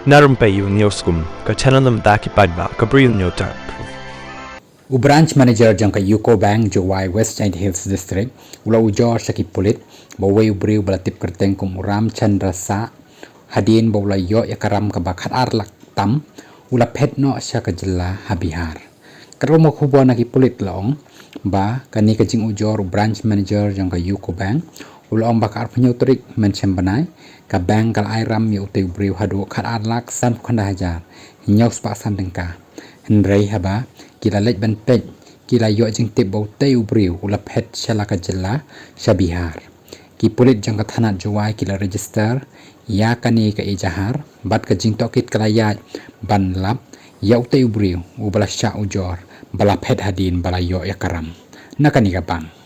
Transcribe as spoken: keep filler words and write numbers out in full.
Na rympei u News Kum, ka channel na bynta ki paidbah ka Bri U News Tap. U Branch Manager jong ka UCO Bank Jowai, West Jaiñtia Hills District, u la ujor sha ki pulit ba uwei u briew ba la tip kyrteng kum u Ramchandra Sah, hadien ba u la ïoh ïa ka ram kaba khatar lak tam, u la phet noh sha ka jylla ha Bihar. Katkum ka khubor na ki pulit la ong ba kane ka jingujor u Branch Manager jong ka UCO Bank, u la ong ba ka arphew hynñiew tarik mynshembnai, ka bank ka la ai ram ïa utei u briew haduh khatar lak sanphew khyndai hajar hynñiew spah san tyngka. Hynrei haba ki la leit ban peit, ki la ïoh jingtip ba utei u briew u la phet sha la ka jylla sha Bihar. Ki pulit jong ka thanat Jowai ki la register ïa kane ka ejahar, bad ka jingtohkit ka la ïaid ban lap ïa utei u briew uba la shah ujor ba la phet hadien ba la ïoh ïa ka ram na kane ka bank.